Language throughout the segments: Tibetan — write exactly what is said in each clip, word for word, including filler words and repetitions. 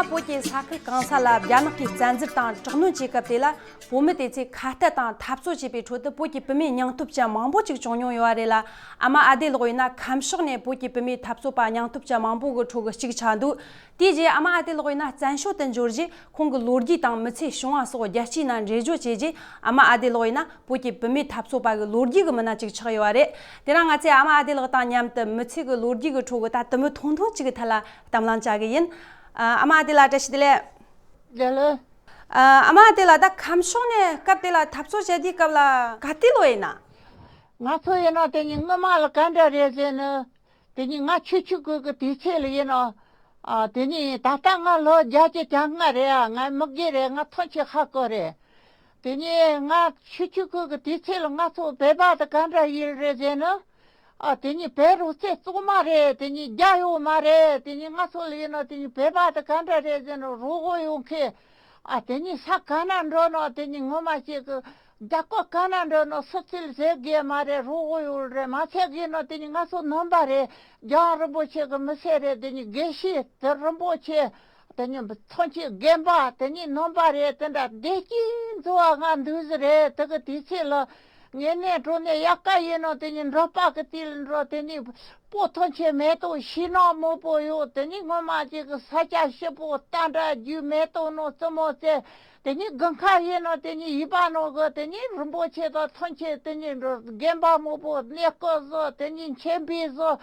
བོད་ཀྱི་ས་ཁུལ་གང་ས་ལ་རྒྱ་ནག་གིས་བཙན་འཛུལ་དང་དྲག་གནོན་བྱེད་སྐབས་དེ་ལ། བོད་མི་དེ་ཚོས་ཁ་གཏད་དང་འཐབ་རྩོད་བྱས་པའི་ཁྲོད་དུ་བོད་ཀྱི་བུད་མེད་སྙིང་སྟོབས་ཅན་མང་པོ་ཅིག་བྱུང་མྱོང་ཡོད་རེད་ལ། ཨ་མ་ཨ་བདེ་ལགས་ཡིན་ན་ཁམས་ཕྱོགས་ནས་བོད་ཀྱི་བུད་མེད་འཐབ་རྩོད་པ་སྙིང་སྟོབས་ཅན་མང་པོ་གི་ཁྲོད་ཀྱི་གཅིག་ཆགས་འདུག་དེའི་རྗེས་ཨ་མ་ཨ་བདེ་ལགས་ཡིན་ན་བཙན་བྱོལ་དུ་འབྱོར་རྗེས། ཁོང་གི་ལོ་རྒྱུས་དང་མི་ཚེའི་བྱུང་བ་སོགས་རྒྱལ་སྤྱིའི་ནང་འགྲེལ་བརྗོད་བྱས་རྗེས། ཨ་མ་ཨ་བདེ་ལགས་ཡིན་ན་བོད་ཀྱི་བུད་མེད་འཐབ་རྩོད་པ་གི་ལོ་རྒྱུས་ཀྱི་མི་སྣ་གཅིག་ཆགས་ཡོད་རེད། དེ་རིང་ང་ཚོས་ཨ་མ་ཨ་བདེ་ལགས་དང་མཉམ་དུ་མི་ཚེ་གི་ལོ་རྒྱུས་ཀྱི་ཁྲོད་ཀྱི་ད་དུམ་བུ་ཐུང་ཐུང་གཅིག་གི་ཐད་ལ་གཏམ་གླེང་བྱ་གི་ཡིན། ཨ་མ་ཨ་བདེ་ལགས་བཀྲ་ཤིས་བདེ་ལེགས། བདེ་ལེགས། ཨ་མ་ཨ་བདེ་ལགས་ད་ཁམས་ཕྱོགས་ནས་སྐབས་དེ་ལ་འཐབ་རྩོད་བྱེད་དུས་སྐབས་ལ་ག་དུས་ལོ་ཡིན་ན། ང་ཚོ་ཡིན་ན་དེ་ནི་སྔོན་མ་ལ་ག་འདྲ་རེད་ཟེར་ན། དེ་ནི་ང་ཆུང་ཆུང་གི་གི་དུས་ཚོད་ལ་ཡིན་ནོ། ཨ་དེ་ནི་ད་ལྟ་ང་ལོ་བརྒྱད་ཅུ་གྱ་ལྔ་རེད། ཨ་ང་མི་རྒན་རེད། ང་ཐམས་ཅད་ཧ་གོ་རེད། དེ་ནི་ང་ཆུང་ཆུང་གི་གི་དུས་ཚོད་ལ་ང་ཚོ་བོད་པ་དེ་ག་འདྲ་ཡིན་རེད་ཟེར་ན། ཨ་དེ་ནི་བོད་རིགས་ཚོ་གཙང་མ་རེད། དེ་ནི་རྒྱ་ཡོད་མ་རེད། དེ་ནི་ང་ཚོ་ལ་ཡིན་ནོ་དེ་ནི་བོད་པ་དེ་ག་འདྲ་རེད་ཟེར་ན་རོགས་པ་ཡོང་མཁན། ཨ་དེ་ནི་ས་ག་ན་འགྲོ་ནོ་དེ་ནི་ངོ་མ་ཞིག་གི་རྒྱ་སྐོར་ག་ན་འགྲོ་ནོ་སུ་ཚིལ་ཟེར་གི་མ་རེད། རོགས་པ་ཡོད་རེད། མ་ཚད་གི་ནོ་དེ་ནི་ང་ཚོ་ནང་པ་རེད། རྒྱལ་བ་རིན་པོ་ཆེ་གི་མི་སེར་རེད། དེ་ནི་དགེ་བཤེས་དེ་རིན་པོ་ཆེ། དེ་ནི་ཐམས་ཅད་རྒན་པ་དེ་ནི་ནང་པ་རེད། དེ་འདྲ་བདེ་སྐྱིད་འཚོ་བ་ང་འདུག་ཟེར་རེད། དེ་གི་དུས་ཚོད་ལ་ངེས་གནས་དྲང་གནས་དབྱར་ཁ་ཡིན་ནོ་དེ་ནི་འབྲོག་པ་གི་དུས་ལ་འགྲོ། དེ་ནི་སྤོ་ཐོན་ཆེ་མེ་ཏོག་ཤིང་ནགས་མང་པོ་ཡོད། དེ་ནི་སྔོན་མ་ཅིག་གི་ས་ཆ་ཞིབ་པོ་རྟ་འདྲ་རྒྱུ་མེ་ཏོག་ནང་རྩེ་མོ་རྩེ། དེ་ནི་དགུན་ཁ་ཡིན་ནོ་དེ་ནི་ཡིབ་པ་ནང་གི་དེ་ནི་རིན་པོ་ཆེ་དང་ཐོན་ཆེ་དེ་ནི་རྒན་པ་མང་པོ་གནས་སྐོར་བཟོ། དེ་ནི་མཆོད་འབུལ་བཟོ།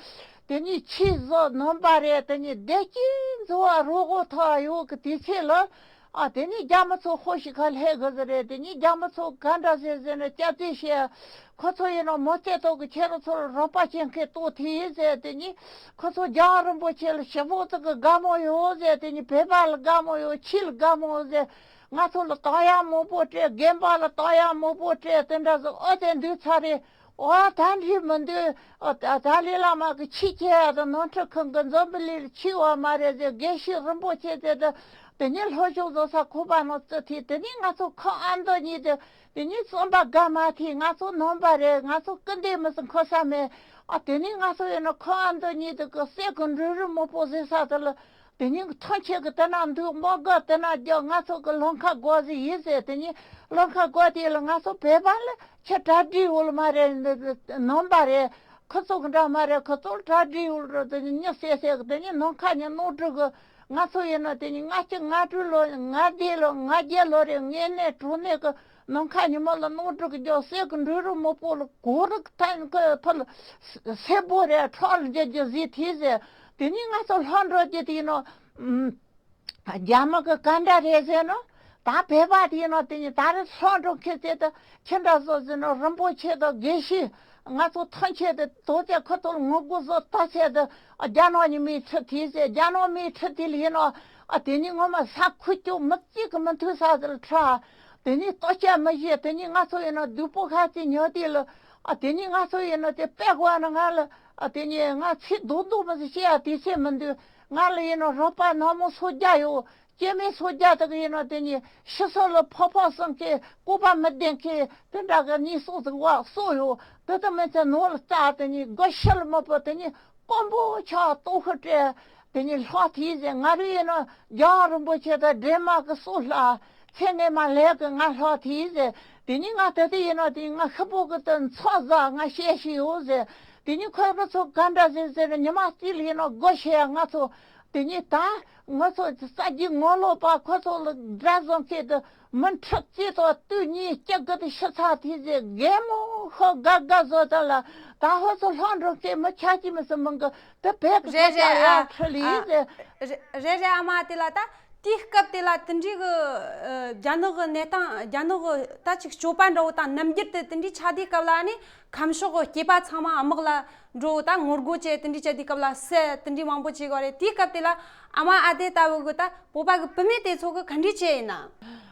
དེ་ནི་ཆོས་བཟོ། ནང་པ་རེད། དེ་ནི་བདེ་སྐྱིད་འཚོ་བ་རོགས་པ་ཐོག་ཡོད་གི་དུས་ཚོད་ལ། ཨ་དེ་ནི་རྒྱ་མི་ཚོ་ཧོ་ཤི་ཁ་ལྷེ་གི་ཟེར་རེད། དེ་ནི་རྒྱ་མི་ཚོ་ག་འདྲ་ཟེར་ཟེར་ནས་སྐྱབས་བཅོལ་བྱས། ཁོ་ཚོ་ཡིན་ནོ་མོ་ཚེ་ཏོག་གི་ཁྱེད་རང་ཚོར་རོགས་པ་བྱེད་མཁན་ཏོག་དེ་ཡིན་ཟེར། དེ་ནི་ཁོ་ཚོ་རྒྱལ་བ་རིན་པོ་ཆེ་ལ་ཞི་བོ་ཚོ་གི་དགའ་མོ་ཡོད་ཟེར། དེ་ནི་བོད་པ་ལ་དགའ་མོ་ཡོད། ཁྱི་ལ་དགའ་མོ་ཟེར། ང་ཚོ་ལ་བཏང་ཡག་མང་པོ་སྤྲད། རྒན་པ་ལ་བཏང་ཡག་མང་པོ་སྤྲད། དེ་འདྲ་ཟེར། ཨོ་དེ་འདུག་ཚར་རེད། ཨོ་ད་འགྲིག་མི་འདུག་ཨོ་ད་ད་ལི་བླ་མ་གི་ཆོས་ཁྱེར་ཡག་དང་ནོར་འཁྲུལ་ཁང་གི་འཛམ་བུ་གླིང་ལ་ཆོས་ཡོད་མ་རེད་ཟེར། དགེ་བཤེས་རིན་པོ་ཆེ་དེ་དང་དེ་ནས་ལྷོ་ཕྱོགས་བཟོ་ས་ཁོ་པ་ནང་བཙུགས་ཐིག་དེ་ནས་ང་ཚོ་ཁོ་ཨ་མདོ་གཉིས་དེ་དེ་ནས་རྩོམ་པ་དགའ་མ་ཐིག་ང་ཚོ་ནང་པ་རེད། ང་ཚོ་སྐུ་འདེབས་མི་སྲིད་འཁོར་ས་མེད། ཨ་དེ་ནས་ང་ཚོ་ཡིན་ན་ཁོ་ཨ་མདོ་གཉིས་དེ་གི་གསེར་གི་འབྲུ་རིགས་མང་པོ་བཟོས་ས་དེ་ལ། དེ་ནི་ཐོན་སྐྱེད་ཀྱི་དེ་ན་འདུག་མོ་ག་དེ་ན་རྒྱག་ང་ཚོ་གི་ལོ་ཁ་སྒོར་ཟིག་ཡིན་ཟེར། དེ་ནི་ལོ་ཁ་སྒོར་དེ་ལ་ང་ཚོ་བོད་པ་ལ་ཁྱི་གྲ་སྒྲིག་འོལ་མ་རེད། ནང་པ་རེད། ཁོ་ཚོ་གི་འདྲ་མ་རེད། ཁོ་ཚོ་གྲ་སྒྲིག་འོལ་རེད། དེ་ནི་མྱི་བསད་བསད་གི་དེ་ནི་ནང་ཁ་ནི་ནོར་འཁྲུལ་གི་ང་ཚོ་ཡིན་ན་དེ་ནི་ལྔ་བཅུ་ང་དྲུག་ལོ་ང་བདེ་ལོ་ང་བརྒྱད་ལོ་རེད། ངེས་གནས་དྲང་གནས་གི་ནམ་མཁའ་ཉི་མ་ལ་སྣང་གྲོགས་ཀྱི་རྒྱུ་གསེར་གྱི་འབྲུ་རིགས་མང་པོ་ལ་གོ་རིགས་ཐན་ཁོས་ཕུལ། སེར་པོ་རེད་ཁྲག་ལ་རྒྱུ་རྒྱུ་ཟིག་ཐིག་ཟེར། དེ་ནས་ང་ཚོ་ལྷོ་འགྲོ་རྒྱུ་དེ་ནོ། རྒྱ་མི་གི་ག་འདྲ་རེད་ཟེར་ནོ། ད་བོད་པ་དེ་ནོ་དེ་ནས་ད་རེས་ལྷོ་འགྲོ་མཁན་ཚེ་ད་ཁྱི་འདྲ་བཟོ་ཟེར་ནོ། རིན་པོ་ཆེ་དང་དགེ་བཤེས་ང་ཚོ་ཐོན་ཆེད་དུ་དོ་ཚད་ཁོ་ཚོ་ལ་ངོ་རྒོལ་བཟོ་ལྟ་ཚད་དུ་རྒྱ་ནག་ཉི་མའི་ཁྲི་ཐིག་ཟེར། རྒྱ་ནག་མིའི་ཁྲི་ཐིག་ལ་ཡིན་ནོ། ཨ་དེ་ནས་ངོ་མ་ས་ཁུ་སྐྱོ་མི་གཅིག་གི་མི་མཐུན་ས་ཟེར་ཁྲ། དེ་ནས་ལྟོ་ཆས་མི་ཤེས། དེ་ནས་ང་ཚོ་ཡིན་ན་སྡུག་པོ་ཁ་ཅིག་ཉོ་དུས་ལ། ཨ་དེ་ནས་ང་ཚོ་ཡིན་ན་དེ་དཔེ་གོ་ན་ང་ལ་ཨ་དེ་ནས་ང་ཚིག་རྡོག་རྡོག་མི་ཟིག་བཤད་ཡ་དུས་ཚོད་མི་འདུག་ང་ལ་ཡིན་ན་རོགས་པ་ནག་མོ་སོ་བརྒྱ་ཡོད། སྐྱེ་དམན་སོ་བརྒྱ་དག་ཡིན་ན་དེ་ནས་ཕྱི་སོ་ལ་ཕོ་ཕོ་གསུམ་གྱི་ལྐུགས་པ་མི་ལྡན་མཁན་དེ་འདྲ་གི་གཉིས་སོ་ཟིག་བ་སོ་ཡོད། དེ་དང་མི་ཚེ་ནོར་ལ་རྩ་དེ་ནས་སྒོ་ཕྱི་ལ་མི་པོ་དེ་ནས་དཀོན་པོ་ཆགས་ལྟོ་ཤི་སྤྲད། དེ་ནས་ལྷག་ཐིག་ཟེར། ང་རུ་ཡིན་ན་རྒྱལ་བ་རིན་པོ་ཆེ་དང་སྒྲོལ་མ་གི་སྲོག་ལ་ཚེ་སྔོན་མ་ལས་ཀྱི་ང་ལྷག་ཐིག་ཟེར། དེ་ནས་ང་ད་ལྟ་ཡིན་ན་དེ་ང་ཤི་པོ་གི་དུ་ཚོགས་བཟའ་ང་བཤད་ཤི་ཡོད་ཟེར། དེ་ནས་ཁོ་རང་ཚོ་ག་འདྲ་ཟེར་ཟེར་ཉི་མ་གཅིག་ལ་ཡིན་ན་སྒོ་ཕྱེ་ཡ་ང་ཚོ་དེ་ནས་ད་ང་ཚོ་ས་རྒྱུ་ངོ་ལོག་པ་ཁོ་ཚོ་ལ་དགྲ་བཟུང་མཁན་དུ། མི་ཁྲི་གཅིག་དང་སྟོང་གཉིས་གཅིག་གི་དེ་ཤི་ཚར་ཐིག་ཟེར། རྒན་མོ་ཧོ་དགའ་དགའ་བཟོ་ད་ལ་ད་ཧོ་ཚོ་ལྷོ་འགྲོ་མཁན་མི་ཆ་གཅིག་མི་སྲིད་མི་འགི་དེ་བེད་ཀི་རེད་ཚོ་རེད། ཡ་ཨ་ཁྲི་ལི་ཨ་ཟེར། རེད་རེད་རེད། ཨ་མ་དེ་ལ་ད་དེའི་སྐབས་དེ་ལ་དེ་འདྲའི་གི་ཨ་རྒྱ་ནག་གི་གནས་སྟངས་རྒྱ་ནག་གི་ད་ཅིག་སྤྱོད་པ་འདྲ་བོ་དང་རྣམ་འགྱུར་དེ་དེ་འདྲའི་ཆགས་དུས་སྐབས་ལ་ནི་ཁམས་ཕྱོགས་གི་སྐྱེས་པ་ཚང་མ་དམག་ལ་འགྲོ་ད་ངོ་རྒོལ་བྱས་དེ་འདྲའི་བྱས་དུས་སྐབས་ལ་སེ་དེ་འདྲའི་མང་པོ་བྱེད་དགོས་རེད། དེའི་སྐབས་དེ་ལ་ཨ་མ་ཨ་དེ་ལྟ་བུ་གི་ད་བོད་པ་གི་བུད་མེད་དེ་ཚོ་གི་ག་འདྲའི་བྱས་ཡིན་ན།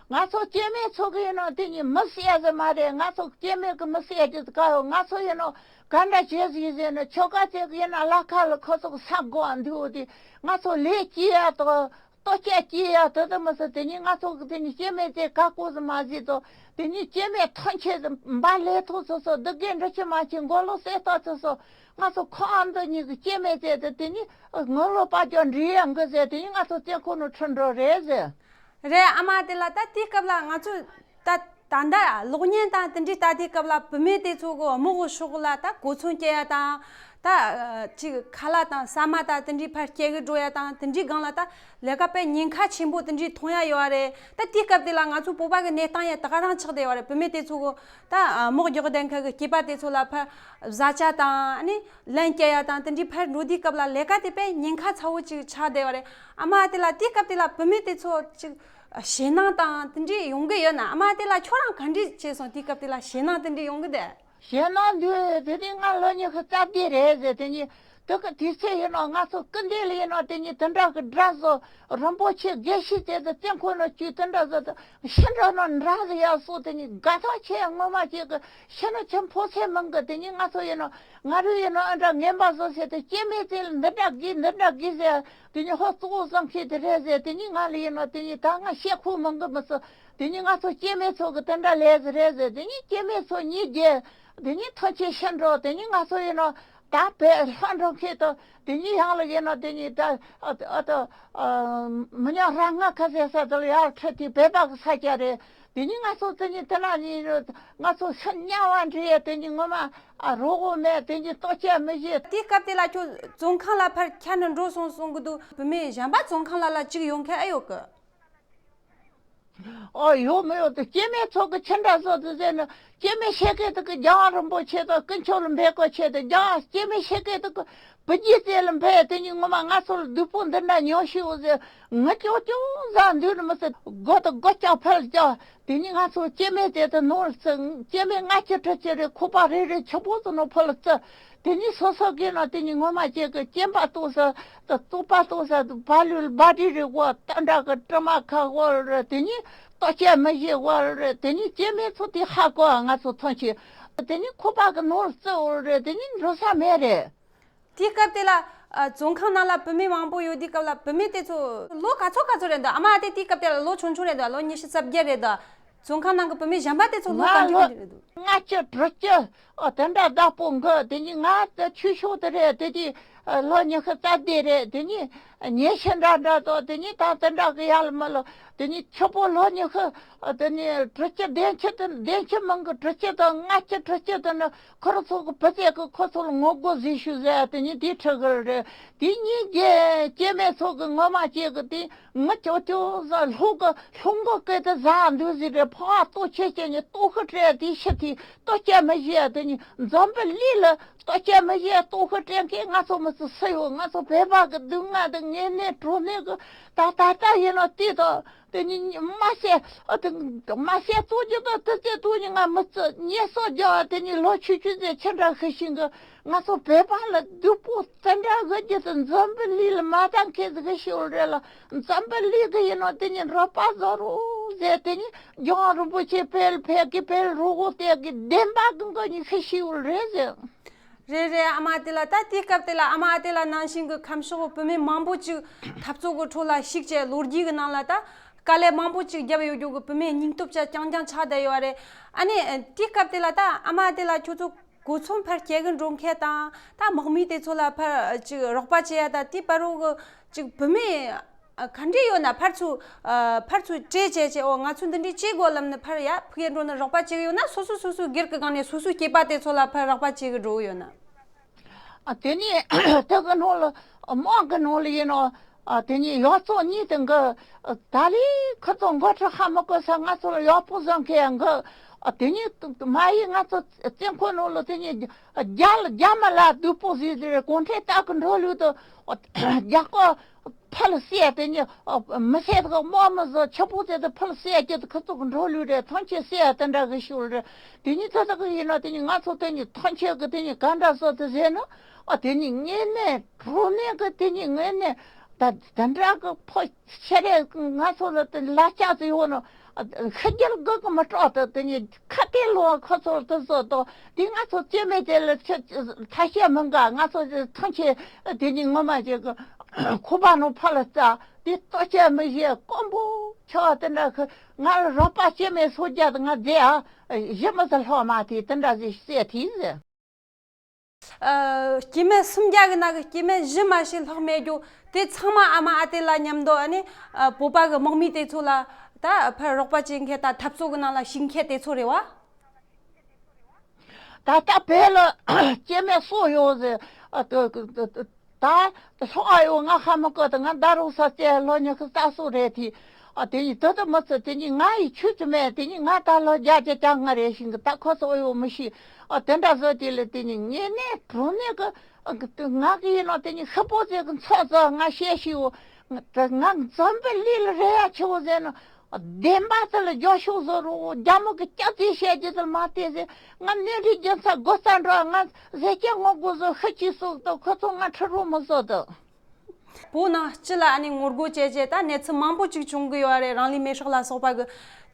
ང་ཚོ་སྐྱེ་དམན་ཚོ་གི་ཡིན་ནོ་དེ་ནི་མི་བསད་ཟེར་མ་རེད། ང་ཚོ་སྐྱེ་དམན་གི་མི་བསད་རྒྱུ་དཀའ་ཡོད། ང་ཚོ་ཡིན་ནོ་ག་འདྲ་བྱེད་ཟིག་ཟེར་ནོ་ཆོལ་ཁ་ཚོ་གི་ཡིན་ན་ལ་ཁ་ལ་ཁོ་ཚོ་གི་ས་གོ་འདུག་དེ་ང་ཚོ་ལས་སྐྱེ་ཡ་དོ། ལྟོ་ཆས་སྐྱེལ་ཡ་དེ་དེ་མི་སྲིད། དེ་ནི་ང་ཚོ་གི་དེ་ནི་སྐྱེ་དམན་དེ་ག་གོ་ཟི་མ་ཟིག་དོ། དེ་ནི་སྐྱེ་དམན་ཐོན་ཆེད་འབའ་ལས་ཐོག་སོ་སོ་སྡུག་གི་འདྲི་ཆུ་མ་ཆེ་མགོ་ལོག་སེ་ཏོ་སོ་སོ། ང་ཚོ་ཁོང་འདི་གཉིས་ཀྱི་སྐྱེ་དམན་དེ་དེ་དེ་ནི་ངོ་ལོ་པ་ཅོ་འདྲི་ཡ་འགི་ཟེར། དེ་ནི་ང་ཚོ་བཙན་ཁོ་ནོ་ཁྲི་འགྲོ་རེད་ཟེར། རེད། ཨ་མ་དེ་ལ་ད་དེའི་སྐབས་ལ་ང་ཚོས་ད་ད་ལྟ་གློག་བརྙན་དང་དེ་འདྲའི་ལྟ་དུས་སྐབས་ལ་བུད་མེད་དེ་ཚོ་གི་དམག་གི་ཕྱོགས་ལ་ད་གོ་མཚོན་སྐྱེལ་ཡ་དང་། ད་ཅིག་ཁ་ལག་དང་ཟ་མ་དང་དེ་འདྲའི་ཕར་སྐྱེལ་གི་འགྲོ་ཡ་དང་། དེ་འདྲའི་སྒང་ལ་ད་ལས་ཀ་དཔེ་ཉེན་ཁ་ཆེན་པོ་དེ་འདྲའི་མཐོང་ཡ་ཡོད་རེད། ད་དེའི་སྐབས་དེ་ལ་ང་ཚོ་བོད་པ་གི་གནས་སྟངས་ཡ་ད་ག་རང་ཆགས་བསྡད་ཡོད་རེད། བུད་མེད་དེ་ཚོ་གི་ད་དམག་རྒྱག་གི་བསྡད་མཁན་གི་སྐྱེས་པ་དེ་ཚོ་ལ་ཕར་བཟའ་བཅའ་དང་ཨ་ནི་ལན་སྐྱེལ་ཡ་དང་དེ་འདྲའི་ཕར་འགྲོ་དུས་སྐབས་ལ་ལས་ཀ་དེ་དཔེ་ཉེན་ཁ་ཚ་བོ་ཅིག་ཆགས་བསྡད་ཡོད་རེད། ཨ་མ་དེ་ལ་དེའི་སྐབས་དེ་ལ་བུད་མེད་དེ་ཚོ་ཅིག་ཞེད་སྣང་དང་དེ་འདྲའི་ཡོང་གི་ཡོད་ན། ཨ་མ་དེ་ལ་ཁྱོད་རང་ག་འདྲ་བྱས་སོང་། དེའི་སྐབས་དེ་ལ་ཞེད་སྣང་དེ་འདྲ་ཡོང་གི་འདུག་ཞེད་སྣང་འདུག་དེ་དུས་ང་ལོ་ཉི་ཤུ་རྩ་བརྒྱད་རེད་ཟེར། དེ་ནི་དེ་གི་དུས་ཚོད་ཡིན་ནོ། ང་ཚོ་སྐུ་མདུན་ལ་ཡིན་ནོ། དེ་ནི་དེ་འདྲ་གི་དགྲ་བཟོ་རིན་པོ་ཆེ་དགེ་བཤེས་དེ་དུ་བཙན་ཁོ་ནོ་བཅུ་དེ་འདྲ་བཟོ་དུ་ཤི་འགྲོ་ནོ་འདྲ་ཟེར་ཡ་སོ། དེ་ནི་དགའ་ཐག་ཆད། ངོ་མ་ཅིག་གི་ཤི་ནོ་ཆེན་ཕོ་ཚེ་མང་གི། དེ་ནི་ང་ཚོ་ཡིན་ནོ། ང་རུ་ཡིན་ནོ་ཨ་འདྲ་ངན་པ་བཟོ་ཟེར་དུ་སྐྱེ་དམན་དེ་ལ་འདི་འདྲ་གི་འདི་འདྲ་གི་ཟེར། དེ་ནི་ཧོ་གཙོ་བོ་བཟང་ཁྱེད་དེ་རེད་ཟེར། དེ་ནི་ང་ལ་ཡིན་ནོ། དེ་ནི་ད་ང་བཤད་ཁུལ་མང་གི་མི་སོ། དེ་ནི་ང་ཚོ་སྐྱེ་དམན་ཚོ་གི་དེ་འདྲ་ལས་ཟེར་རེད་ཟེར། དེ་ནི་སྐྱེ་དམན་ཚོ་གཉིས་རྒྱལ། དེ་ནི་ཐོན་ཆེ་ཤི་འགྲོ། དེ་ནི་ང་ཚོ་ཡིན་ནོ་ད་བས་ལྷ་འགྲོ་ཁྱེད་དོ། དེ་ནི་ཡང་ལ་ཡིན་ནོ། དེ་ནི་ད་ཨ་ཨ་ད་མི་ཉག་ར་ང་ཁ་ཟེར་ས་དེ་ལ་ཡར་ཁྲིད་དེ་བས་པ་གི་ས་ཆ་རེད། དེ་ནི་ང་ཚོ་དེ་ནི་དེ་ན་ནི་ང་ཚོ་སེམས་དམྱལ་བ་འདྲི་ཡས། དེ་ནི་ངོ་མ་ཨ་རོ་གོ་མེད། དེ་ནི་ལྟོ་ཆས་མི་བཞེས། དེའི་སྐབས་དེ་ལ་ཁྱོད་བཙོན་ཁང་ལ་ཕར་ཁྱེར་ནས་འགྲོ་སོང་གསུང་གི་འདུག་བུད་མེད་གཞན་པ་བཙོན་ཁང་ལ་ལ་གཅིག་ཡོང་མཁན་ཨེ་ཡོད་གི། ཨོ་ཡོད་མི་ཡོད་དེ་སྐྱེ་དམན་ཚོ་གི་ཆི་འདྲ་བཟོ་དུ་ཟེར་ན། སྐྱེ་དམན་ཤེས་མཁན་དེ་གི་རྒྱལ་བ་རིན་པོ་ཆེ་དང་དཀོན་མཆོག་ལ་འབད་དགོས་ཆེད་དུ། རྒྱལ་བ་སྐྱེ་དམན་ཤེས་མཁན་དེ་གི་བུ་རྒྱུད་དེ་ལ་འབད། དེ་ནི་ངོ་མ་ང་ཚོ་ལ་སྡུག་པོ་འདི་འདྲ་མྱོང་ཤེས་འོ་ཟེར། ང་ཅོག་ཅོག་ཟ་འདུག་ནི་མི་ཟེར། སྒོ་དང་སྒོ་ལྕགས་ཕར་ལྕགས། དེ་ནི་ང་ཚོ་སྐྱེ་དམན་དེ་དུ་ནོར་ཚེ་སྐྱེ་དམན་ལྔ་བཅུ་དྲུག་ཅུ་རེ་ཁུག་པ་རེ་རེ་ཆུ་བོ་དུ་ནོ་ཕུ་ལ་བཙུགས། དེ་ནི་སོ་སོ་གི་ནང་དེ་ནི་ངོ་མ་ཅིག་གི་སྐྱེན་པ་ཏོག་ས་དང་བཙོག་པ་ཏོག་ས་དང་བ་ལུལ་བ་དྲི་རི་བོ་སྟ་འདྲ་གི་དྲི་མ་ཁ་བོ་རེ། དེ་ནི་ལྟོ་ཆས་མི་བཞེས་བོ་རེ། དེ་ནི་སྐྱེ་དམན་ཚོ་དེ་ཧ་གོ་ང་ཚོ་ཐོན་ཆེ། དེ་ནི་ཁུག་པ་གི་ནོར་བཙུགས་བོ་རེ། དེ་ནི་འགྲོ་ས་མེད་རེད། དེའི་སྐབས་དེ་ལ་ཨ་བཙོན་ཁང་ནང་ལ་བུད་མེད་མང་པོ་ཡོད་དུས་སྐབས་ལ་བུད་མེད་དེ་ཚོ་ལོ་ག་ཚོད་ག་ཚོད་རེད་འདུག་ཨ་མ་དེ་དེའི་སྐབས་དེ་ལ་ལོ་ཆུང་ཆུང་རེད་འདུག་ལོ་ཉི་ཤུ་རྩ་བརྒྱད་རེད་འདུག་བཙོན་ཁང་ནང་གི་བུད་མེད་གཞན་པ་དེ་ཚོ་ལོ་ང་ག་འདྲ་ལོ་ག་འདྲ་རེད་འདུག་ལྔ་བཅུ་དྲུག་ཅུ། ཨོ་དེ་འདྲ་བདག་པོ་འགི། དེ་ནི་ང་དེ་ཆུ་ཤོག་དེ་རེད། དེ་དེ་ལོ་ཉི་ཤུ་རྩ་བདུན་རེད། དེ་ནི་ཉེ་ཤི་འདྲ་འདྲ་དོ། དེ་ནི་ད་དེ་འདྲ་གི་ཡར་ལ་མར་ལ། དེ་ནི་ཆུ་པོ་ལོ་ཉི་ཤུ་དེ་ནི་དྲུག་ཅུ་བདུན་ཅུ་དེ་བདུན་ཅུ་མང་གི་དྲུག་ཅུ་དང་ལྔ་བཅུ་དྲུག་ཅུ་དེ་ནི་ཁོ་རང་ཚོ་གི་བུ་ཚ་གི་ཁོ་ཚོ་ལ་ངོ་རྒོལ་ཟིག་ཞུ་ཟེར། དེ་ནི་དེ་ཁྲིད་གི་རེད། དེ་གཉིས་ཀྱི་སྐྱེ་དམན་ཚོ་གི་ངོ་མ་སྐྱེ་གི་དེ་ངུ་ཅོག་ཅོག་ཟ། ལྷུང་གི་ལྷུང་གི་སྐད་དེ་ཟ་འདུག་ཟིག་རེད། ཕོ་བ་ལྟོ་ཆས་ཆས་ནི་ལྟོ་ཤི་སྤྲད་དེ་ཤི་དེ་ལྟོ་ཆས་མི་བཞེས། དེ་ནི་འཛམ་བུ་གླིང་ལ་ལྟོ་ཆས་མི་བཞེས། ལྟོ་ཤི་སྤྲད་མཁན་ང་ཚོ་མི་ཚོ་སུ་ཡོད། ང་ཚོ་བོད་པ་གི་སྡུག་བསྔལ་དང་ངན་ནད་གྲོ་ནད་གི་ད་ད་ལྟ་ཡིན་ནོ་དེ་དང་། དེ་ནི་མ་བཤད། ཨ་དེ་མ་བཤད་གཙོ་རྒྱུ་དང་དེ་ཚེ་དུ་ནི་ང་མི་བརྩི། ཉེས་གསོག་རྒྱག་པ་དེ་ནི་ལོ་ཆུང་ཆུང་ཚེ་ཆི་འདྲ་ཤི་ཤིང་གི། ང་ཚོ་བོད་པ་ལ་སྡུག་པོ་དེ་འདྲ་གི་རྒྱུ་དེ་འཛམ་བུ་གླིང་ལ་མ་བཏང་མཁན་ཟིག་གི་ཤི་བོ་རེད་ལ། འཛམ་བུ་གླིང་གི་ཡིན་ནོ་དེ་ནི་རོགས་པ་བཟོ་རོགས་ཟེར། དེ་ནི་རྒྱལ་བ་རིན་པོ་ཆེ་བོད་ལ་ཕེབས་གི་བོད་ལ་རོགས་པ་བལྟས་གི་བདེན་པ་གི་མགོ་ནི་ཤི་ཤི་བོ་རེད་ཟེར། རེད་རེད། ཨ་མ་དེ་ལ་ད་དེའི་སྐབས་དེ་ལ་ཨ་མ་དེ་ལ་ནང་བཞིན་གྱི་ཁམས་ཕྱོགས་བུད་མེད་མང་པོ་ཅིག་འཐབ་རྩོད་ཀྱི་ཁྲོད་ལ་ཞུགས་བྱས། ལོ་རྒྱུས་ཀྱི་ནང་ལ་ད་དཀའ་ལས་མང་པོ་ཅིག་བརྒྱབ་ཡོད་རྒྱུ་གི་བུད་མེད་སྙིང་སྟོབས་ཅན་རྐྱང་རྐྱང་ཆགས་བསྡད་ཡོད་རེད། ཨ་ནི་དེའི་སྐབས་དེ་ལ་ད་ཨ་མ་དེ་ལ་ཁྱོད་ཚོ་གོ་མཚོན་ཕར་སྐྱེལ་གི་འགྲོ་མཁན་དང་ད་དམག་མི་དེ་ཚོ་ལ་ཕར་ཅིག་རོགས་པ་བྱེད་ཡ་ད་དེའི་བར་རོགས་ཀྱི་ཅིག་བུད་མེད་ཨ་ག་འདྲས་ཡོད་ན་ཕར་ཚུར་ཨ་ཕར་ཚུར་སྤྲད་བྱས་བྱས། འོ་ང་ཚོ་འདི་འདྲས་བྱེད་དགོས་ལབ་ནས་ཕར་ཡ་ཕུད་ཡ་འགྲོ་ན་རོགས་པ་བྱེད་གི་ཡོད་ན། སོ་སོ་སོ་སོའི་སྒེར་གྱི་སྒང་ནས་སོ་སོའི་སྐྱེས་པ་དེ་ཚོ་ལ་ཕར་རོགས་པ་བྱེད་གི་འགྲོ་གི་ཡོད་ན། ཨ་དེ་ནས་དེ་གི་ནང་ལ་དམག་གི་ནང་ལ་ཡིན་ནོ། ཨ་དེ་ནས་ཡོག་ཚོགས་གཉིས་དེ་གི་ད་ལི་ཁོ་ཚོ་མགོ་ཁྲི་ཧ་མི་གོ་ས། ང་ཚོ་ལ་ཡག་པོ་བཟང་མཁན་གི། ཨ་དེ་ནས་མ་ཡིན་ང་ཚོ་བཙོན་ཁང་ནང་ལ་དེ་ནས་རྒྱ་རྒྱ་མི་ལ་སྡུག་པོ་ཟིག་ཟེར། གུང་ཁྲན་ཏང་གི་འགྲོ་ལུགས་དང་རྒྱ་སྐོར་ཕར་ལ་བསད། དེ་ནི་མི་བསད་གི་དམག་མི་བཟོ། ཆུ་བོ་དེ་དང་ཕར་ལ་བསད་རྒྱུ་དེ་ཁོ་ཚོ་གི་འགྲོ་ལུགས་རེད། ཐམས་ཅད་བསད་ཡ་དེ་འདྲ་གི་ཤུལ་རེད། དེ་ནི་ད་ལྟ་གི་ཡིན་ན་དེ་ནི་ང་ཚོ་དེ་ནི་ཐམས་ཅད་གི་དེ་ནི་ག་འདྲ་བཟོ་དེ་ཟེར་ན། ཨ་དེ་ནི་ངེས་ནས་གྲོ་ནས་གི་དེ་ནི་ངེས་ནས་ད་དེ་འདྲ་གི་ཕོ་ཤ་རེ་ང་ཚོ་ལ་དེ་ལ་ལྕགས་ཟེར་ཡོད་ནོ། ཤི་རྒྱལ་དགོས་ཀྱི་མི་སྐྲག་ཏུ་དེ་ནི་ཁ་གཏད་ལོ་ཁོ་ཚོར་དུ་བཟོ་དོ། དེ་ང་ཚོ་སྐྱེ་དམན་དེ་ལ་ཆེ་ཐ་ཤལ་མི་འགའ། ང་ཚོ་ཐང་ཆད་དེ་ནི་ངོ་མ་ཅིག་ཁོ་པ་ནོ་ཕ་ལ་རྩ་ དེ་ལྟོ་ཆས་མི་བཞེས། དཀོན་པོ་ཆགས་དེ་འདྲ་ཁི། ང་ལ་རོགས་པ་སྐྱེ་དམན་སོ་བརྒྱད་ང་བསྡད་ཨ། གཞི་མི་ཚེ་ལྷག་མ་དེ་དེ་འདྲ་ཟིག་བསད་དེ་ཟེར། ཨ། སྐྱེ་དམན་སུམ་བརྒྱ་གི་ནང་གི་སྐྱེ་དམན་བཞི་མ་ཞིག་ལྷག་མེད་རྒྱུ་དེ་ཚང་མ་ཨ་མ་ཨ་ཏི་ལ་མཉམ་དུ་ཨ་ནི་ཨ། བོད་པ་གི་དམག་མི་དེ་ཚོ་ལ་ད་ཕར་རོགས་པ་བྱེད་མཁན་ད་འཐབ་རྩོད་གི་ནང་ལ་ཞུགས་མཁན་དེ་ཚོ་རེད་བ། ད་ལྟ་བོད་ལ་སྐྱེ་དམན་སུ་ཡོད་ཟེར། ཨ། ད་ད་ད་ད་ད་ལྷོ་ཨ་ཡོད། ང་ཧ་མི་གོ། ད་ང་ད་རུང་ས་སྐྱེ་ལོ་ཉི་ཤུ་རྩ་གསུམ་རེད་དེ། ཨ། དེ་ནི་ད་ད་མི་ཚེ་དེ་ནི་ང་ཡི་ཆུ་ཚོད་མེད། དེ་ནི་ང་ད་ལོ་བརྒྱད་ཅུ་གྱ་ལྔ་རེད་ཤིང་གི། ད་ཁོ་ཚོ་ཡོད་མི་ཤེས། ཨ། དེ་འདྲ་བཟོ་དེ་ལ་དེ་ནི་ངེས་ནས་གྲོ་ནས་གི། ཨ། ང་གི་ཡིན་ནོ་དེ་ནི་ཤི་པོ་ཚེ་གི་ཚོད་ཚོད་ང་བཤད་ཤིའོ། ད་ང་འཛམ་བུ་གླིང་ལ་རེ་ཡ་ཆེ་བོ་ཟེར་ནོ། བདེན་པ་དེ་ལ་རྒྱབ་ཤོག་བཟོ་རོགས། རྒྱ་མོ་གི་སྐྱག་རྫུན་བཤད་རྒྱུ་དེ་ལ་མ་བལྟས་ཟེར། ང་གནས་འདྲི་རྒྱུ་མཚན་དགོས་ས་འགྲོ། ང་ཟས་སྐྱེ་དངོས་པོ་བཟོ་ཤི་ཆེ་སོགས་དང་ཁོ་ཚོ་ང་ཁྲི་རོ་མི་བཟོ་དང་། བོད་ནང་སྤྱི་ལ་ཨ་ནི་ངོ་རྒོལ་བྱས་བྱས་ད་གནས་ཚུལ་མང་པོ་ཅིག་བྱུང་གི་ཡོད་རེད། རང་ལུས་མེར་སྲེག་ལ་སོགས་པ་གི།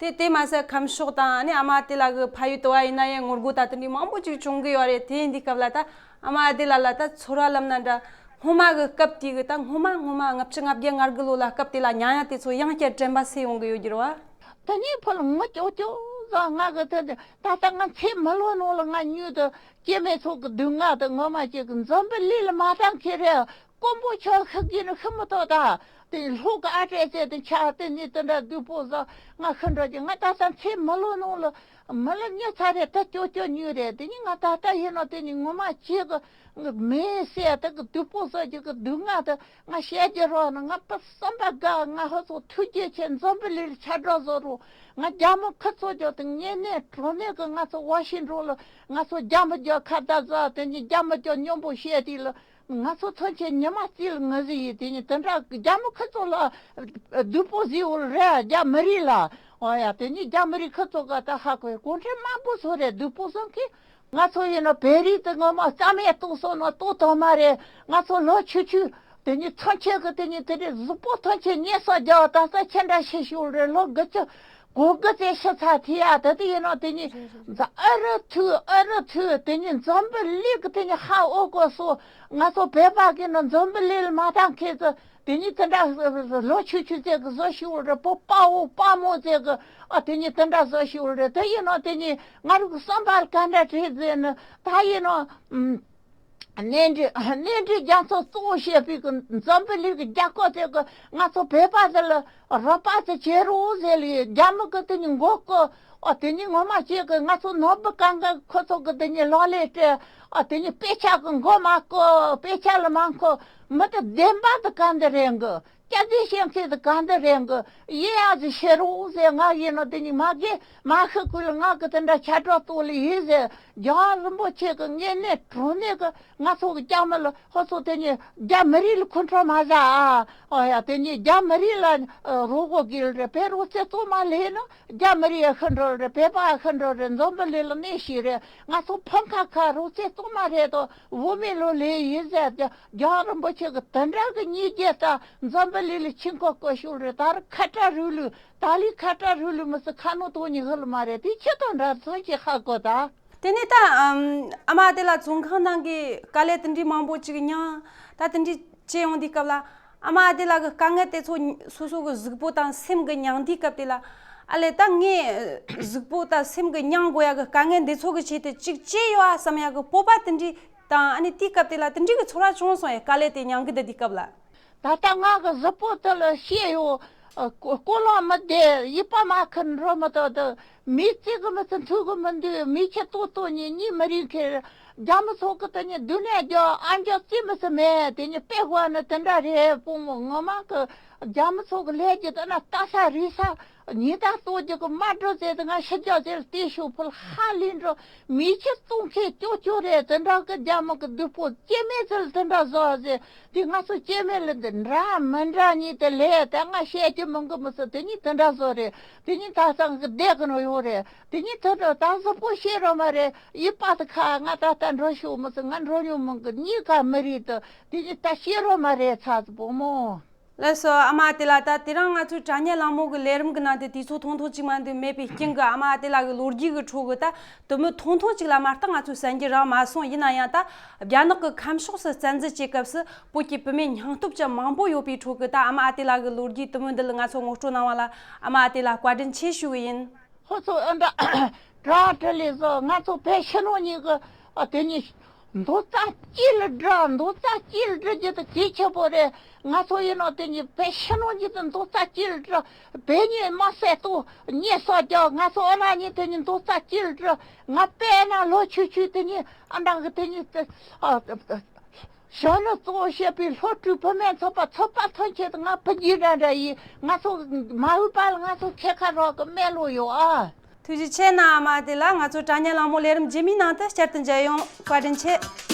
དེ་དེ་མ་ཟད་ཁམས་ཕྱོགས་དང་ཨ་ནི་ཨ་མ་དེ་ལ་གི་ཕ་ཡུལ་དུ་བ་ཡིན་ན་ཡང་ངོ་རྒོལ་ད་དེ་འདྲའི་མང་པོ་ཅིག་བྱུང་གི་ཡོད་རེད། དེ་ཡིན་དུས་སྐབས་ལ་ད་ཨ་མ་དེ་ལ་ལ་ད་ཚོར་བ་ལབ་ན་འདྲ། སྔོན་མ་གི་སྐབས་དེ་གི་ད་སྔོན་མ་སྔོན་མ་ལྔ་བཅུ་ང་བརྒྱད་ང་དགུ་ལོ་ལ་སྐབས་དེ་ལ་མྱ་ངན་དེ་ཚོ་ཡང་བསྐྱར་དྲན་པ་སེལ་ཡོང་གི་ཡོད་རྒྱུ་རེད་བ། ད་ནི་ཕོ་ལ་ངུ་ཅོག་ཅོག་ཟ། ང་གི་ད་ད་ད་ང་ཚེ་མི་ལོ་ནང་ལ་ང་མྱུར་དུ་སྐྱེ་དམན་ཚོགས་ཀྱི་སྡུག་བསྔལ་དུ་ངོ་མ་ཅིག་གི་འཛམ་བུ་གླིང་ལ་མ་བཏང་ཁེ་རེད། དཀོན་པོ་ཆགས་ཤི་གི་ནི་ཤི་མི་ཐོག་ད། དེ་ལྷོ་གི་ཨ་བྲས་ཚེ་དེ་ཆ་དེ་ནི་དེ་འདྲ་སྡུག་པོ་ཟ། ང་ཤི་འགྲོ་གི། ང་ད་ད་ཚེ་མི་ལོ་ནང་ལ་མི་ལ་ཉི་ཚ་རེ་ད་ཅོ་ཅོ་ཉུལ་རེད། དེ་ནི་ང་ད་ལྟ་ཡིན་ནོ་དེ་ནི་ངོ་མ་ཅིག་གི་མེ་སྲེག་དེ་གི་སྡུག་པོ་ཟ་རྒྱུ་གི་སྡུག་བསྔལ་དེ་ང་བཤད་རྒྱུ་རོགས་ན། ང་པ་བསམ་པ་དགའ། ང་ཧོ་ཚོ་ཐུགས་རྗེ་ཆེ། འཛམ་བུ་གླིང་ལ་ཆ་འགྲོ་བཟོ་རོགས། ང་རྒྱ་མོ་ཁི་ཚོ་རྒྱ་དེ་ངེས་ནས་གྲོ་ནས་གི་ང་ཚོ་ཝ་ཤིང་འགྲོ་ལ་ང་ཚོ་རྒྱ་མོ་རྒྱ་ཁ་བརྡ་བཟའ། དེ་ནི་རྒྱ་མོ་རྒྱ་སྙོམས་པོ་བཤད་དེ་ལ། ང་ཚོ་ཐོན་ཆེན་ཉི་མ་རྩིས་ལ་ངུ་ཟི་ཡི། དེ་ནི་དེ་འདྲ་རྒྱ་མོ་ཁི་ཚོ་ལ་སྡུག་པོ་ཟི་འོ་རེད། རྒྱ་མི་རིགས་ལ། ཨོ་ཡ། དེ་ནི་རྒྱ་མི་རིགས་ཁི་ཚོ་ག་ད་ཧ་གོ་གུང་ཁྲན་དམར་པོ་ཚོ་རེད། སྡུག་པོ་སོང་གི། ང་ཚོ་ཡིན་ན་བོད་རིགས་དེ་ངོ་མ་རྩ་མེད་གཏོང་སོང་ན་ལྟོ་དང་མ་རེད། ང་ཚོ་ལོ་ཆུ་ཆུ་དེ་ནི་ཐོན་ཆེན་གི་དེ་ནི་དེ་རེད། གཟུགས་པོ་ཐོན་ཆེན་ཉེས་གསོག་རྒྱག་ད་ས་ཁྱེད་འདྲ་ཤི་ཤུལ་རེད། ལོ་དགུ་བཅུ་གོ་དགུ་ཙེ་ཤི་ཚ་ཐི་ཡ། ད་དེ་ཡིན་ན་དེ་ནི་རེད་རེད་རེད། འཛམ་ཨ་རི་ཐུ་ཨ་རི་ཐུ་དེ་ནི་འཛམ་བུ་གླིང་གི་དེ་ནི་ཧ་འོ་གོ་སོ། ང་ཚོ་བོད་པ་གི་ནི་འཛམ་བུ་གླིང་ལ་མ་བཏང་ཁེ་ཚོ། དེ་ནི་དེ་འདྲ་ལོ་ཆུ་ཆུ་ཚེ་གི་བཟོ་ཤི་བོ་རེད། པོ་དཔའ་བོ་དཔའ་མོ་ཚེ་གི་ཨ་དེ་ནི་དེ་འདྲ་བཟོ་ཤི་བོ་རེད། དེ་ཡིན་ནོ་དེ་ནི་ང་རུ་གི་བསམ་པ་ལ་ག་འདྲ་བྲིས་ཟེར་ནི་ད་ཡིན་ནོ། གནས་འདྲི་གནས་འདྲི་རྒྱ་མཚོ་གཙོ་བོ་བཤད་པའི་གི་འཛམ་བུ་གླིང་གི་རྒྱལ་ཁབ་ཚེ་གི་ང་ཚོ་བོད་པ་དེ་ལ་རོགས་པ་ཚེ་བྱེད་རོགས་ཟེར་ལི་རྒྱ་མི་གི་དེ་ནི་མགོ་སྐོ། ཨ་དེ་ནི་ངོ་མ་བྱེད་གི་ང་ཚོ་ནོར་བུ་གང་གི་ཁོ་ཚོ་གི་དེ་ནི་ལོ་ལས་སྤྲད། ཨ་དེ་ནི་དཔེ་ཆ་གི་མགོ་མ་སྐོ། དཔེ་ཆ་ལ་མ་མཁོ། མི་དེ་བདེན་པ་དེ་ག་འདི་རེད་གི། སྐྱ་རྫས་བཤད་མཁན་དེ་ག་འདི་རེད་གི། ཡེ་ཡ་ཟི་ཤེ་རོགས་ཟེར། ང་ཡིན་ནོ་དེ་ནི་མ་གི་མ་ཤི་ཁུལ་ང་གི་དེ་འདྲ་ཆ་གྲོགས་ཏོ་ལི་ཡིན་ཟེར། རྒྱལ་བ་རིན་པོ་ཆེ་གི་ངེས་གནས་གྲོ་ནས་གི་ང་ཚོ་གི་སྐྱ་མི་ལ་ཧོ་ཚོ་དེ་ནི་རྒྱ་མི་རིགས་ལ་ཁོང་ཁྲོ་མ་ཟ་ཨ། ཨོ་ཡ་དེ་ནི་རྒྱ་མི་རིགས་ལ་རོགས་གོ་གི་ལ་རེད། བོད་རོགས་ཚེ་གཙོ་མ་ལས་ནི། རྒྱ་མི་རིགས་ཡ་ཤི་འགྲོ་རེད། བོད་པ་ཡ་ཤི་འགྲོ་རེད། འཛམ་བུ་གླིང་ལ་གནས་ཤིག་རེད། ང་ཚོ་ཕམ་ཁ་ཁ་རོགས་ཚེ་གཙོ་མ་རེད་དོ། བོད་མི་ལོ་ལས་ཡིན་ཟེར་ཏེ་རྒྱལ་བ་རིན་པོ་ཆེ་གི་དེ་འདྲ་གི་སྙིང་རྗེ་དང་འཛམ་བུ་གླིང་ལ་ཆིང་ཀོ་ཀོ་ཤུག་རེད། ད་རུ་ཁ་བྲལ་རུ་ལུ་ད་ལི་ཁ་བྲལ་རུ་ལུ་མི་སི་ཁ་ནོ་ཏོ་ཉི་ཧི་ལ་མ་རེད། དེ་ཁྱེད་དང་འདྲ་ཚོན་གྱི་ཧ་གོ་ད། དེ་ནས་ད་ཨམ་ཨ་མ་དེ་ལ་བཙོན་ཁང་ནང་གི་དཀའ་ལས་དེ་འདྲའི་མང་པོ་ཅིག་མྱངས། ད་དེ་འདྲའི་བྱས་ཡོང་དུས་སྐབས་ལ། ཨ་མ་དེ་ལ་གི་དཀའ་ངལ་དེ་ཚོ་སོ་སོ་གི་གཟུགས་པོ་དང་སེམས་གི་མྱངས་དུས་སྐབས་དེ་ལ། ཨ་ལས་ད་ངས་གཟུགས་པོ་དང་སེམས་གི་མྱངས་དགོས་ཡ་གི་དཀའ་ངལ་འདི་ཚོ་གི་ཆེད་དུ་ཅིག་བྱས་ཡོད་ཨ་བསམ་ཡ་གི་སྤོབས་པ་དེ་འདྲའི་དང་ཨ་ནི་དེའི་སྐབས་དེ་ལ་དེ་འདྲའི་གི་ཚོར་བ་བྱུང་སོང་ཡ། དཀའ་ལས་དེ་མྱངས་གི་བསྡད་དུས་སྐབས་ལ། ད་ལྟ་ང་གི་གཟུགས་པོ་དེ་ལ་ཤེས་ཡོད། ཨ་ཀོ་ཀོ་ལོང་མི་བདེ། ཡིད་པ་མ་ཁུར་འགྲོ་མི་ཐུབ་དུ། མི་གཅིག་གི་མི་ཚེ་འཚོལ་གི་མི་འདུག་མི་ཁྱི་ཏོག་ཏོག་ཉིད་གཉིད་མི་རིང་ཁེར། རྒྱ་མི་ཚོ་གི་དེ་ཉིད་སྡུག་བསྔལ་རྒྱག་ཨ་འཇོག་རྩིས་མི་སྲིད་མེད། དེ་ཉིད་དཔེ་བ་ནི་དེ་འདྲ་རེད། བུ་མོ་ངོ་མ་གི་རྒྱ་མི་ཚོ་གི་ལས་ཀྱི་དེ་ན་ལྟ་ས་རིག་ས་ཉི་ཟླ་ལྟོ་རྒྱུ་གི་མ་འགྲོ་ཟེར་དེ་ང་ཤི་རྒྱག་ཟེར་དེ་ཤོག་ཕུལ་ཧ་ལས་འགྲོ། མི་ཁྱི་སྟོང་ཁེ་ཅོ་ཅོ་རེད། དེ་འདྲ་གི་རྒྱ་མི་གི་སྡུག་པོ་སྐྱེ་མེད་ཚུལ་དེ་འདྲ་བཟོ་ཟེར། དེ་ང་ཚོ་སྐྱེ་མེད་ལ་འདི་འདྲ་མི་འདྲ་ཉིད་དེ་ལས་ད་ང་བཤད་ཀྱི་མི་འགི་མི་སྲིད། དེ་ཉིད་དེ་འདྲ་བཟོ་རེད། དེ་ཉིད་ད་སང་གི་བསྡད་གི་ནོ་ཡོད་རེད། དེ་ཉིད་ད་ད་གཟུགས་པོ་ཤེས་རོ་མ་རེད། ཡིད་པ་དེ་ཁ་ང་ད་ལྟ་འགྲོ་ཤོག་མི་སྲིད། ང་འགྲོ་མྱོང་མི་འགི་གཉིས་ཀ་མི་རིགས་དེ་དེ་ཉིད་ད་ཤེས་རོ་མ་རེད། ཚ་ཚ་བུ་མོ། ལགས་སོ། ཨ་མ་ཨ་ཏི་ལགས། ད་དེ་རིང་ང་ཚོའི་དྲ་བརྙན་གླེང་མོལ་གྱི་ལས་རིམ་གྱི་ནང་དུ་དུས་ཚོད་ཐུང་ཐུང་ཅིག་མ་གཏོགས་མེད་པའི་རྐྱེན་གྱིས། ཨ་མ་ཨ་ཏི་ལགས་ཀྱི་ལོ་རྒྱུས་ཀྱི་ཁྲོད་ཀྱི་ད་དུམ་བུ་ཐུང་ཐུང་ཅིག་ལ་མ་གཏོགས་ང་ཚོས་གསན་རྒྱུ་རག་མ་སོང་། ཡིན་ན་ཡང་ད་རྒྱ་ནག་གི་ཁམས་ཕྱོགས་སུ་བཙན་འཛུལ་བྱེད་སྐབས་སུ་བོད་ཀྱི་བུད་མེད་སྙིང་སྟོབས་ཅན་མང་པོ་ཡོད་པའི་ཁྲོད་ཀྱི་ད་ཨ་མ་ཨ་ཏི་ལགས་ཀྱི་ལོ་རྒྱུས་དུམ་བུ་འདི་ལ་ང་ཚོ་ངོ་སྤྲོད་གནང་བ་ལ་ཨ་མ་ཨ་ཏི་ལགས་བཀའ་དྲིན་ཆེ་ཞུ་གི་ཡིན། ཧོ་སོ། ཨ་འདྲ་དྲ་དྲི་ལས་སོ། ང་ཚོ་བོད་ཕྱི་ནང་གཉིས་ཀྱི་ཨ་དེ་ནི་མདོ་རྩ་གཅིག་ལ་འདྲི། མདོ་རྩ་གཅིག་ལ་འདྲི་རྒྱུ་དེ་གལ་ཆེ་པོ་རེད། ང་ཚོ་ཡིན་ནོ་དེ་ནི་བོད་ཕྱི་ནང་གཉིས་དེ་མདོ་རྩ་གཅིག་ལ་འདྲི། བོད་གཉིས་དམག་སེལ་ཏུ་གཉེན་སོགས་རྒྱག། ང་ཚོ་ཨ་ན་གཉིས་དེ་ནི་མདོ་རྩ་གཅིག་ལ་འདྲི། ང་དཔེར་ན་ལོ་ཆུང་ཆུང་དེ་ནི་ཨ་འདྲ་གི་དེ་ནི་དེ་ཨ། གཞོན་ནུ་གཙོ་བོ་བྱས་པའི་སློབ་ཕྲུག་བུད་མེད་ཚོགས་པ་ཚོགས་པ་ཐམས་ཅད་དུ་ང་ཕུལ་རྒྱུ་འདྲ་འདྲ་ཡིན། ང་ཚོ་མ་འོངས་པ་ལ་ང་ཚོ་ཁྱད་ཁ་རོག་གི་སྨོན་ལམ་ཡོད་ཨ། ཐུགས་རྗེ་ཆེ་གནང་། ཨ་མ་ཨ་ཏི་ལགས། ང་ཚོ་དྲ་བརྙན་གླེང་མོལ་ལས་རིམ་རྗེས་མའི་ནང་དུ་བསྐྱར་དུ་མཇལ་ཡོང་། བཀའ་དྲིན་ཆེ།